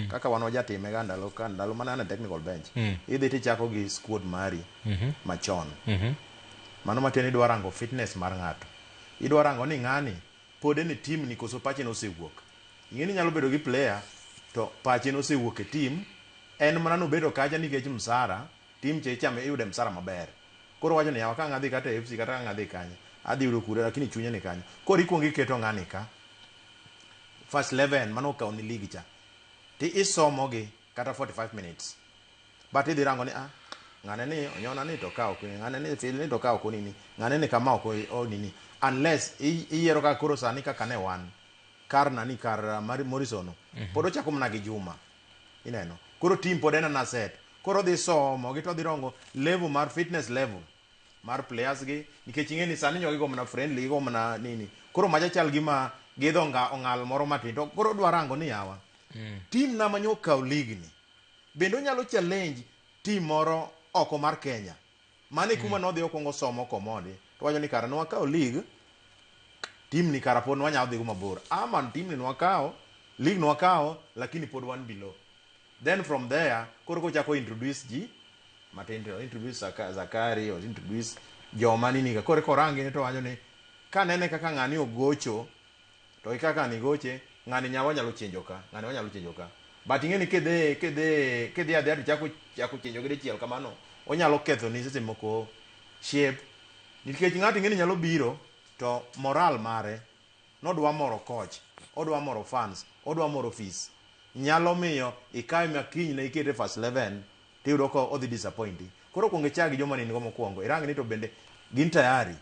Kaka wan wajatime ga ndalo ka ndalo mana an e technical bench. Idhi tichako gi squad mari machon. Mano matiende ni idwa rango fitness mar ng'ato. Idwa rango ni ng'ani pod en e team ni koso pache nosewuok. Ing'e ni inyalo bedo gi player to pache nosewuok e team en mana nobedo kacha nikech msara team cha ichame iyude msara maber. Koro wacho ni yawa ka ang' adhi kata e FC kata ka ang' adhi kanye adhi yudo kure lakini chunye ni kanyo. Koro ikuongo iketo ng'ani ka first 11 mano okawo ni league cha ti isomo gi kata 45 minutes but idhi rango ni ah ng'ane ni onyona ni to ka ok ng'ane ni fil ni to ka ok onini ng'ane ni kama ok onini unless iyiero kaka koro sani kaka ne wan kar nani kar Morrison no pod ochako mana gi Juma ineno koro team pod en ana set koro odhi somo gi to odhi rongo level mar fitness level mar players gi nikech ing'e ni sani nyogi go mana friendly gigo mana nini koro macha chal gima gidho nga ong'al moro matin to koro odwa rango ni yawa team na manyo okawo league ni bende onyalo challenge team moro oko mar Kenya mano e kuma nodhi okwongo somo komondi to wacho ni kara nwakawo league team ni kara pod nwanyalo dhigo mabor ama team ni nwakawo league nwakawo lakini pod wan below then from there koro kochako introduce ji matin to introduce Zakari or introduce joma nini ka koro korangi ni to wacho ni kanene kaka ng'ani ogocho to gi kaka ng'ani goche ng'ani nyawa nyalo chenjo ka ng'ani wanyalo chenjo ka but ing'e ni kidhi adhiya to chako chako chenjo gi dichiel kamano onyalo ketho ni seche moko shape nikech ng'ato ing'e ni nyalo biro to moral mare nodwa moro coach odwa moro fans odwa moro office nyalo miyo ikawe ma kiny ne ikete first 11 tiyudo ka odhi disappointi koro kuong ichak gi joma nin go mokwongo irang ni to bende gin tayari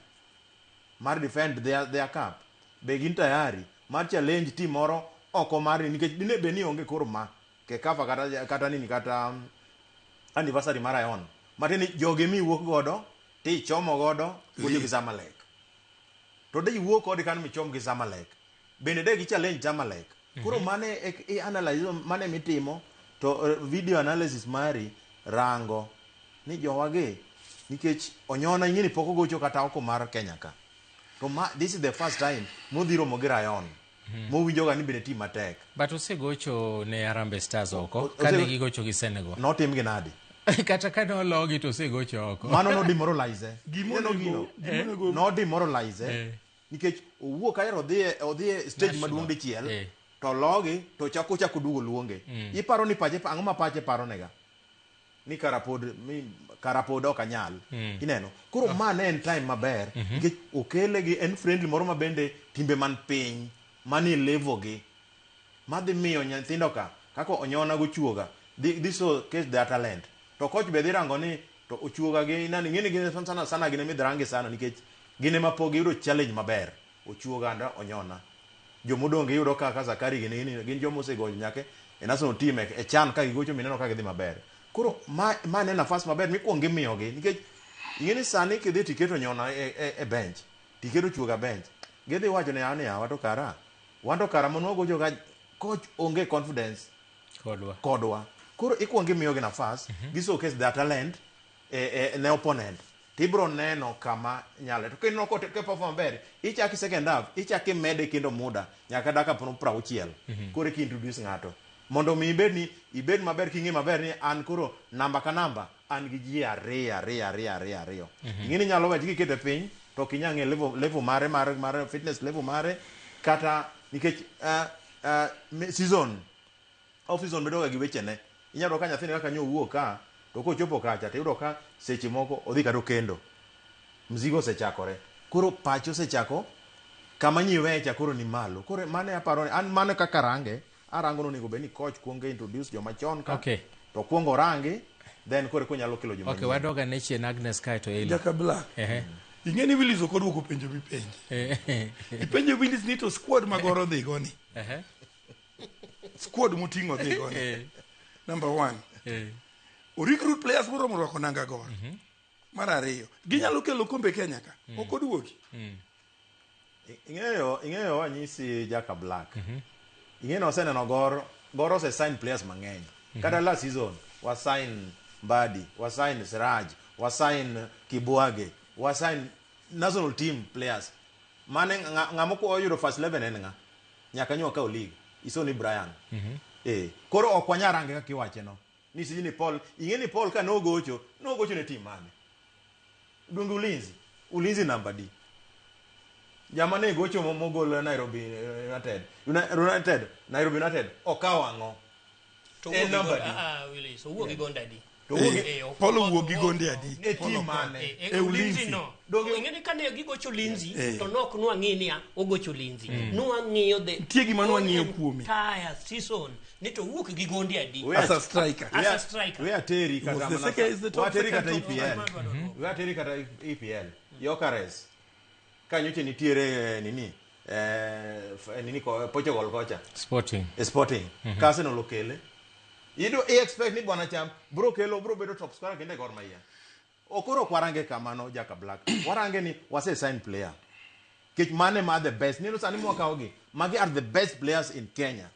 mar defend their cup be gin tayari mar challenge team moro oko mar nikech dine bed ni onge koro ma Kekafa kata nini kata anniversary mar Rayon matiende ni jogi miwuok godo tichomo godo gocho gi Zamalek to de iwuok kod kanyo michom gi Zamalek bende de gi challenge Zamalek koro mane e analyze mane mitimo to video analysis mari rango ni jowagi nikech onyona ing'e ni pok ogocho kata oko mar Kenya ka to ma, this is the first time modhi romo gi Rayon mowinjo ga ni bende team matek But osegocho ne Harambee Stars oko kane gigocho gi Senegal. Notim gi nadi? Kata kane ologi to osegocho oko. Mano no demoralize. Gima Ineno onego- gino? gima onego- No demoralize. Nikech owuok kae to odhi e stage National. maduong' dichiel to ologi to chako ochako duogo luonge. Iparo ni pache ang'o ma pache paro nega? Ni kara pod mi kara pod ok anyal. Ineno? Koro ma ne en time maber nikech okele gi en friendly moro ma bende timbe man piny manie level gi madhi miyo nyithindo ka kaka onyona gochuoga dhi showcase their talent to coach be dhi rango ni to ochuoga gi nani ng'eni gin sana sana gin ema idhi rangi sana nikech gin ema pok giyudo challenge maber ochuoga and onyona jomodong' iyudo ka ka Zakari gini gin gin joma osegocho nyaka e national team e chan ka gigocho mineno ka gidhi maber koro ma ne nafas maber mikwongo imiyogi nikech ing'e ni sani kidhi tiketo onyona e bench tiketo chuoga bench gidhi wacho ni yawa ni yawa to kara wan to kara manwa gocho ka coach onge confidence Kodwa. kodwa koro ikwongo imiyogi nafas gi showcase their talent ne opponent tibro neno kama nyalo to kineno ko ke perform maber ichaki second half ichaki imede kendo muda nyaka dakika 60 koro eka introduce ng'ato mondo mi ibed ni ibed maber king'e maber ni an koro namba ka namba an gi ji ariyo ariyo ariyo ariyo ariyo ing'e ni inyalo wacho kikete piny to ok inyal ng'e level mare mar fitness level mare kata nikech season off season bedo ga gi wechene inyalo yudo ka nyathini kaka nyo owuok ka to kochopo kacha to iyudo ka seche moko odhi kata okendo mzigo osechakore koro pache osechako kama nyiwecha cha koro ni malo koro mane aparo ni an mano kaka range arango ni onego bed ni coach kuongo introduce joma chon ka to kuongo orangi then koro eka onyalo kelo joma Okay, wadog ane chien Agnes kae to Elo. Jaka Black. Ing'e ni Willis ok oduoko penjo mipenje. Ipenjo Willis ni to squad ma Gor odhigo ni. Squad moting'o odhigo ni. Number 1. O recruit players moromo rwako nanga Gor. Mar ariyo, ginyalo kelo kombe Kenya ka. Ok oduogi. Ing'eyo wanyisi Jaka Black. Ing'eyo ni waseneno Gor, Gor ose sign players mang'eny. Kata last season, wa sign Mbadi, wa sign Siraj, wa sign Kibwage, wa sign national team players. Mane ng'ama oyudo first 11 en ng'a? Nyaka nywa kaw league. Iso ni Brian. Koro ok wanyal range kaka iwache no. Ni sijui ni Paul, ing'e ni Paul ka nogocho, nogocho ne team mane? Donge Ulinzi? Ulinzi namba di. Jama ne gocho mogol Nairobi United. United, Nairobi United okawo ang'o? To En owuok gi namba gonde- di. ah, ah, Willis, owuok gi gonde adi? To owuok gi- Paul owuok gi gonde adi? E team mane? E E Ulinzi Ulinzi. no. Donge- Ing'e ni kane gigocho Ulinzi, Eh. to nok nwang'i niya, ogocho Ulinzi. Nwang'iyo the Nitie gima nwang'iyo kuome. entire season ni to owuok gi gonde adi. As a striker. As a striker. We ateri kata Was the mana second- is the top we ateri second kata top EPL. We ateri kata EPL. Yokares. Ka nyocha nitiere nini? Nini ko Portugal kocha. Sporting. Sporting. Ka Arsenal okele. Ido i expect ni bwana cham bro kelo bro bedo top scorer kendo e Gor Mahia. Okoro ok warange kamano Jaka Black. Warange ni wase sign player. Kech mane ma the best. Nino sani mwakawo gi. Magi are the best players in Kenya.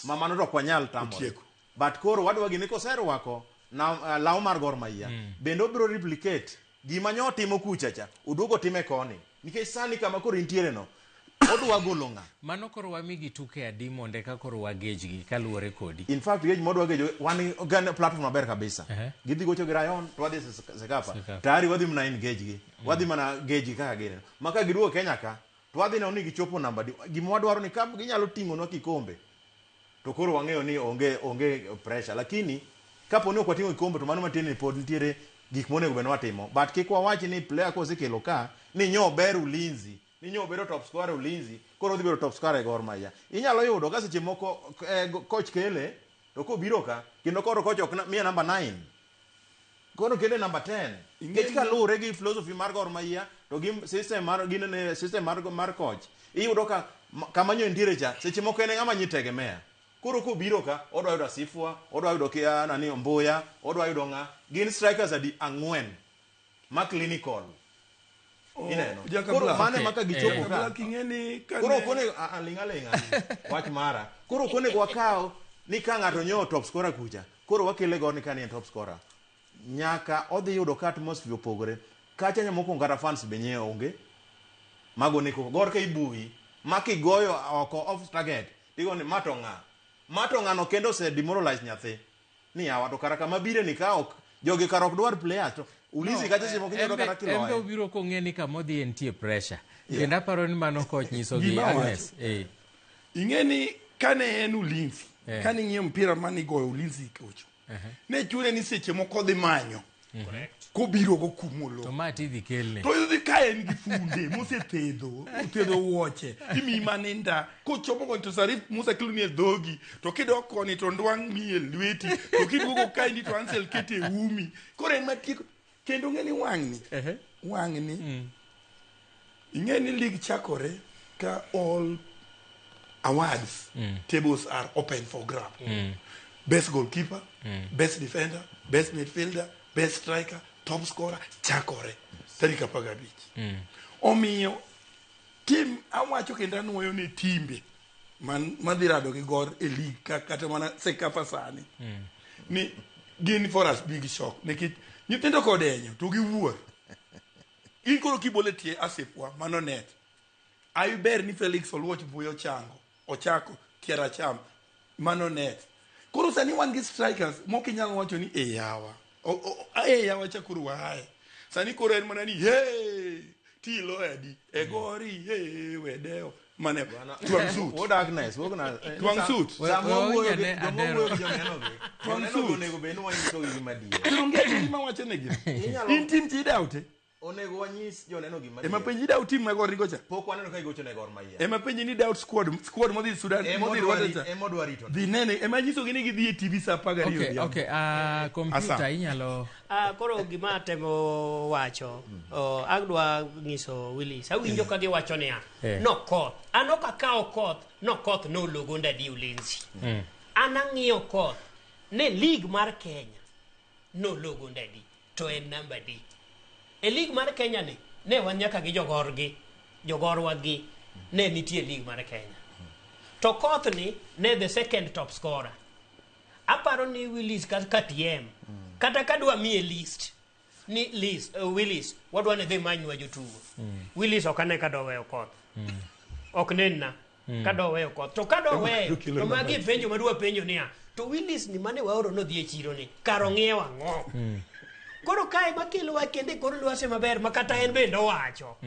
Ma mano to ok wanyal tamore. Otieko. But koro wadwa gini koserwako na law mar Gor Mahia. Bende obiro replicate gima nyo otimo kucha cha. Oduogo time koni. Nikech sani kama koro intiere no. Odwa golo ng'a. Mano koro wamigi tuke adi mondo eka koro wagejgi kaluwore kodi. In fact, gej modwa gejo wan gan platform maber kabisa. Gidhi gocho gi Rayon to wadhi Sekafa. Sekafa. Tayari wadhi mana engage gi. Wadhi mana gauge gi kaka gin. Ma ka giduogo Kenya ka to wadhi neno ni gichopo namba di. Gima wadwaro ni ka ginyalo ting'onwa kikombe to koro wang'eyo ni onge pressure. Lakini kapo ni ok wating'o kikombe to mano matiende ni pod nitiere gik monego bed ni watimo. But kik wawach ni player kosekelo ka ni nyo ber Ulinzi, ni nyo bedo top scorer Ulinzi, koro odhi bedo top scorer e Gor Mahia. Inyalo yudo ka seche moko coach kele to kobiro ka kendo koro coach ok miye namba 9. Koro kele namba 10. Nikech kaluwore gi philosophy mar Gor Mahia to gi system mar ginene system mar coach. Iyudo ka kama nyo nitiere cha seche moko en ng'ama nyitegemea. Koro kobiro ka odwa yudo Asifwa, odwa yudo kia nani Ombuya, odwa yudo ng'a. Gin strikers adi ang'wen ma clinical. Ineno. Jaka Koro Black. mane ma ka gichopo Jaka ka. Black ing'e ni kane- Koro ok onego ling'a ling'a wach mara. Koro ok onego wakaw ni ka ng'ato nyo top scorer kucha. Koro wakele Gor ni ka ni en top scorer. Nyaka odhi yudo ka atmosphere opogore. Kacha nya mokwongo kata fans be nye onge. Mago ne koko. Gor ka ibui ma kigoyo oko off target. Tigo ni ma to ng'a. Ma to ng'ano kendo ose demoralize nyathi. Ni yawa to kara kama bire ni ka ok jogi kara ok dwar players to Ulinzi kacha seche moko inyalo kata Embe kiloye. obiro kong'e ni kama odhiye nitie pressure. Kendo aparo ni mano coach nyisogi Gima Agnes. Ing'e ni kane en Ulinzi, kane ing'iyo mpira mane igoyo Ulinzi kocho. Ne chune ni seche moko odhi manyo. Kobiro go kumolo. To ma tidhi kelne. To idhi ka en gi funde mosethedho, othedho wuoche, imiyi maninda. Kochopo koni to Sarif Musa kelo ni e dhogi, to kidok koni to ndwang' miyi e lweti, to kiduogo kaendi to Ansel kete e umi. Koro en matieko. Kendo ng'e ni wang'ni, wang'ni, ing'e ni league chakore ka all awards tables are open for grab. Best goalkeeper, best defender, best midfielder, best striker, top scorer, chakore tarik 15. Omiyo tim awacho kendo anuoyo ne timbe madhi rado gi Gor e league kata mana Sekafa sani. Ni gin for us big shock nikech nyithindo kodenyo to giwuor. In koro kibole tie Asifwa mano net. Ayu ber ni Felix Oluoch Mbuyi ochango, ochako tier acham mano net. Koro sani wan gi strikers mok inyal wacho ni e yawa. E yawa cha koro waaye. Sani koro en mana ni he ti loyo adi e gori he wedeo mane twang' suit. Wuod Agnes, wuod na. Twang' suit. Sama wuoyo gi Onyane joma Adero. wuoyo gi joneno gi. Twang' Joneno suit. gi onego bed ni wanyisogi gima adier. Kendo onge gima wacho negi. In tim ti idawote. Onego wanyis joneno gima Ema adier. penji idawo tim ma Gor nigo cha. Pok waneno ka igocho ne Gor Mahia. Ema penji ni idawo squad modhi Sudan, modhi Rwanda cha. Ema odwa rito. Dhi nene, ema nyisogi ni gidhi e TV saa 12 odhiambo. Okay, computer Asa. inyalo Koro gima atemo wacho, adwa nyiso Willis, awinjo ka giwacho niya, no koth. An ok akawo koth, no koth nologo ndadi Ulinzi. An ang'iyo koth, ne league mar Kenya nologo ndadi, to en namba di. E league mar Kenya ni, ne wan nyaka gi jogorgi, jogorwa gi, ne nitie league mar Kenya. To koth ni, ne the second top scorer. Aparo ni Willis ka TM, kata kadwa miye list, ni list, Willis, wadwa ni dhi manywa jotugo. Willis ok ane ka doweyo koth. Ok nenna ka doweyo koth. To ka doweyo, to magi penjo madwa penjo niya, To Willis ni mane waoro nodhi e chiro ni kar ong'iewo ang'o? Koro kae makelowa kendo e kor lwasi maber ma kata en bende owacho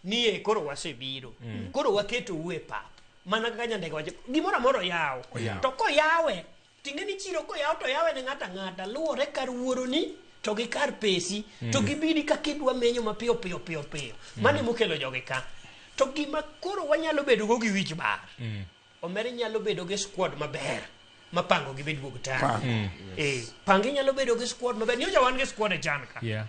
ni e koro wasebiro. Koro waketou e pap. Mana kaka Nyandega wacho, gimoro amora oyaw. To koyawe, ting'e ni chiro koyaw to oyawe ne ng'ato ang'ata luwore kar wuoroni to gi kar pesi to gibidi kaka idwa menyo mapiyo piyo piyo piyo. Mano emokelo jogi ka. To gima koro wanyalo bedo go gi wich bar. Omera nyalo bedo gi squad maber mapango gi beduog tano. Eh, pangi nyalo bedo gi squad maber. Nyocha wan gi squad e chan ka. Yeah.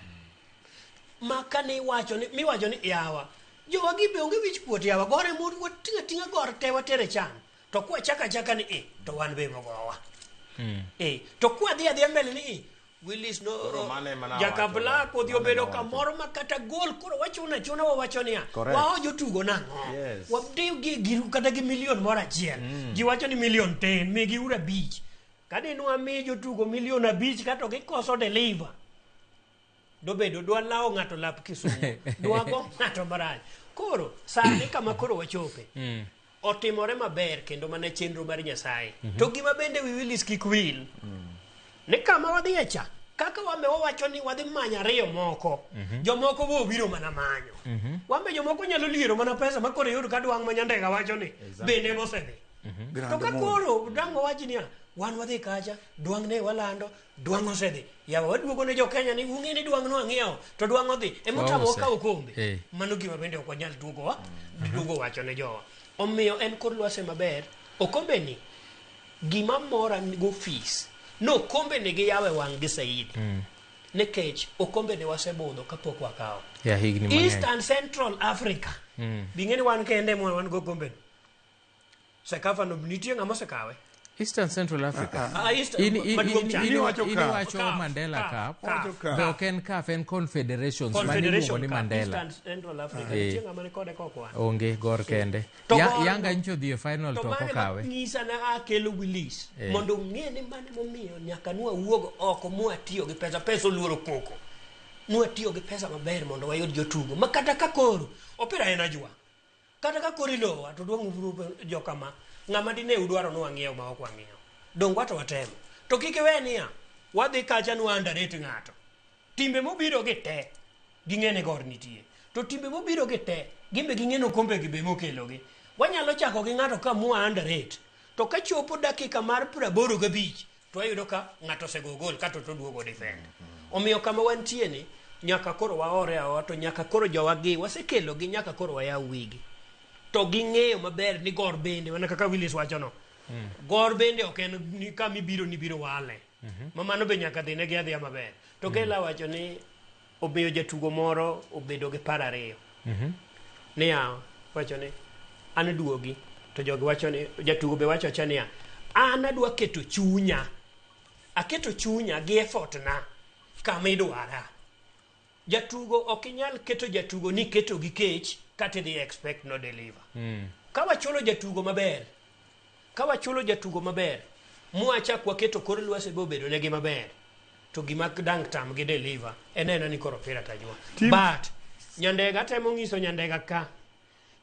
Ma kane iwacho ni miwacho ni yawa. Jowa gi be onge wich kuot yawa. Gore mo wating'a ting'a gor te watere chan. To kwa chaka chaka ni eh to wan be mogowa. Eh, to kwa dhi adhiya mbele ni eh Willis no Koro mano ema nawacho Jaka Black odhi Mano obedo ema kamoro ma kata gol koro wachuna chuna wawacho niya Correct. wao jotugo nang'o Yes. wadiw gi giru kata gi milion moro achiel ji wacho ni milion tin migi uru abich kadinwa mi jotugo milion abich kato gikoso deliver dobedo dwa lawo ng'ato lap Kisumu dwa go ng'ato marach koro sani kama koro wachope otimore maber kendo mana chenro mar Nyasaye to gima bende wi Willis kik wil ni kama wadhiye cha kaka wambe wawacho ni wadhi manyo ariyo moko jomoko bo obiro mana manyo wambe jomoko nyalo liero mana pesa ma koro iyud ka dwang' ma Nyandega wacho ni bende mosedhi to ka koro dang' wawach niya wan wadhi kacha dwang' ne walando dwang' osedhi yawa waduogo ne jo-Kenya ni ung'e ni dwang' nwang'iewo to dwang' odhi emotamo Wause. wakawo kombe Eh. mano gima bende ok wanyal duogo wa duogo wacho ne jowa omiyo en kor lwasi maber okombe ni gima mora go fees no okombe ni giyawe wang' gi saidi nikech okombe ni wasebudho kapok wakawo Ya higni mang'eny. East and Central Africa bing'e ni wan kende mwa wan go okombe ni Sekafa no nitie ng'ama osekawe Eastern Central Africa. Ah, East- In maduong' cha. Iwacho in CAF. iwacho CAF, Mandela CAF, Cup. CAF. CAF. Be ok en CAF en Confederations mane Confederation iluongo ni Cup, Mandela. East and Central Africa Eh. nitie ng'ama ni kode kokwan Onge gor kende. To Gor Yanga no- ncho dhi e final to to ok mano okawe. nyisa na akelo Willis Eh. mondo ong'e ni mano momiyo nyaka nwawuog oko mwatiyo gi pesa pesa oluoro koko nwatiyo gi pesa maber mondo wayud jotugo ma kata ka koro opira en ajwa kata ka koro ilowa to duong' uru jokama ng'ama dine udwaro ni wang'iew ma ok wang'iew dong' wato watemo to kik iwe niya wadhi kacha nwa underrate ng'ato timbe mobiro gi te ging'e ni gor nitie to timbe mobiro gi te gimbe ging'e ni okombe gi be mokelogi wanyalo chako gi ng'ato ka mwa underrate to ka chopo dakika mar 85 to wayudo ka ng'ato osego gol kato to duogo defend omiyo kama wantie ni nyaka koro waore aoa to nyaka koro jowagi wasekelogi nyaka koro wayaw wigi to ging'eyo maber ni gor bende mana kaka Willis wachono gor bende ok en ni kama ibiro ni biro wale ma mano be nyaka dhine gi adhiya maber to Kela wacho ni omiyo jatugo moro obedo gi paro ariyo niya wacho ni an duogi to jogi wacho ni jatugo be wacho acha niya an adwa keto chunya aketo chunya gi effort na kama idwara jatugo ok inyal keto jatugo ni keto gi kech kata idhi expect no deliver ka wachulo jatugo maber ka wachulo jatugo maber mwachak waketo kor lwasi be obedo negi maber to gima dang' tam gi deliver en ena ni koro opira tajwa but Nyandega temo ng'iso Nyandega ka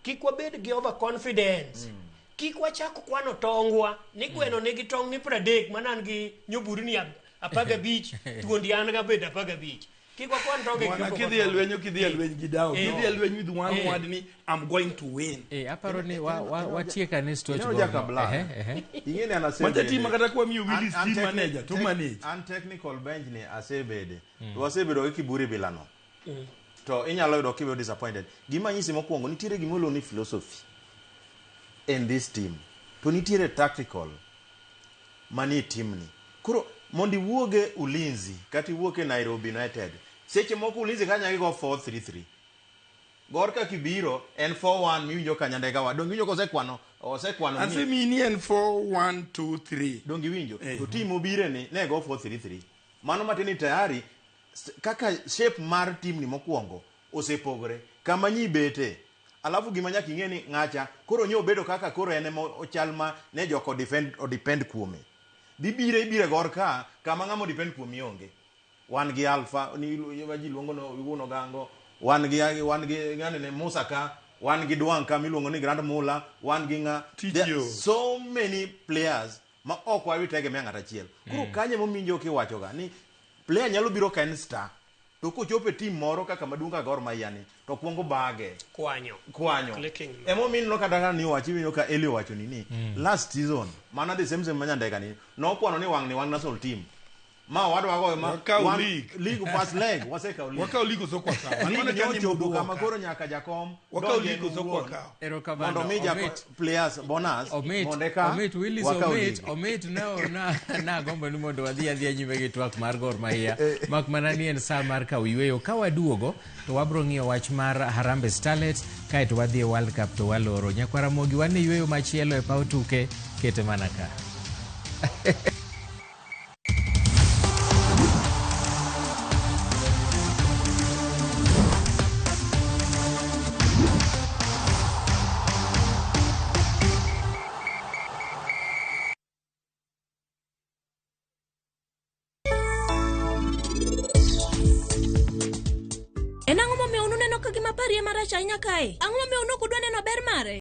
kik wabed gi overconfidence kik wachak kwano tongwa ni gweno nigi tong' ni 30 mana an gi nyoburni 15 thuondi an ga bed 15 kik wakwan tonge Bwana gi kidhi e lweny ok idhi e lweny gi dawo. Eh. Kidhi e lweny with one Eh. word ni I'm going to win. Eh, aparo ni watiek ane stoch Ineno gor Jaka no. Black. Ehe, ehe. Ing'e ni an asebede. Macha team kata kwa miyo Willis An- an team manager to manage. An technical bench ni asebede. To wasebedo gi kiburi bilano. To inyalo yudo kibedo disappointed. Gima nyisi mokwongo nitiere gima iluongo ni philosophy in this team. To nitiere tactical manie team ni. Koro mondo iwuog e Ulinzi kata iwuok e Nairobi United. Seche moko Ulinzi kanya gigo 4-3-3. Gor ka kibiro en 4-1 miwinjo ka Nyandega wa. Donge iwinjo kosekwano osekwano ni Asemini en 4 1 2 3. donge iwinjo Eh. to team mobire ni ne go 4-3-3 mano matiende ni tayari kaka shape mar team ni mokwongo osepogore kama nyi bete alafu gima nyaka ing'e ni ng'acha koro nyo obedo kaka koro en ema ochal ma ne joko defend odepend kuome dhi bire ibire gor ka kama ng'ama odepend kuomi onge wan gi alpha ni ma ji luongo no wuon ogango wan gi wan gi ng'ani ne Musa ka wan gi Dwang ka miluongo ni Grand Mula wan gi ng'a Tich There are yo. so many players ma ok wawitegemea ng'at achiel. Koro kanyo emominjo kiwachoga ni player nyalo biro ka en star to kochopo e team moro kaka maduong' kaka Gor Mahia ni to kuongo bage Kwanyo. kwanyo. Clicking. Emomiyo ineno kata ka ni owacho iwinjo ka Eli owacho ni ni last season mana the same same manyandeka ni nokwano ni wang' ni wang' national team ma wadwa goyo ma Wakaw wan- league. league first leg wasekaw league. Wakaw league koso kwakaw. An League mana ne kia ni ochopo mduoka. kama koro nyaka jakom Wakaw donje league koso owuon. kwakaw. Erokamano. Mondo mi jako Omit. players bonus Omit, mondo eka Omit, Willis wakaw Omit, league. Omit ne na nagombo ni mondo wadhi adhiya nyime gi twak mar Gor Mahia. Mak mana ni en sa mar kawo yweyo. Ka waduogo to wabro ng'iyo wach mar Harambee Starlets kaeto wadhi e World Cup to waloro. Nyakwar Ramogi wan e yweyo machielo e paw tuke kete mana ka. En ang'o momiyo un uneno ka gima parie marach ahinya kae? Ang'o momiyo un ok udwa neno ber mare?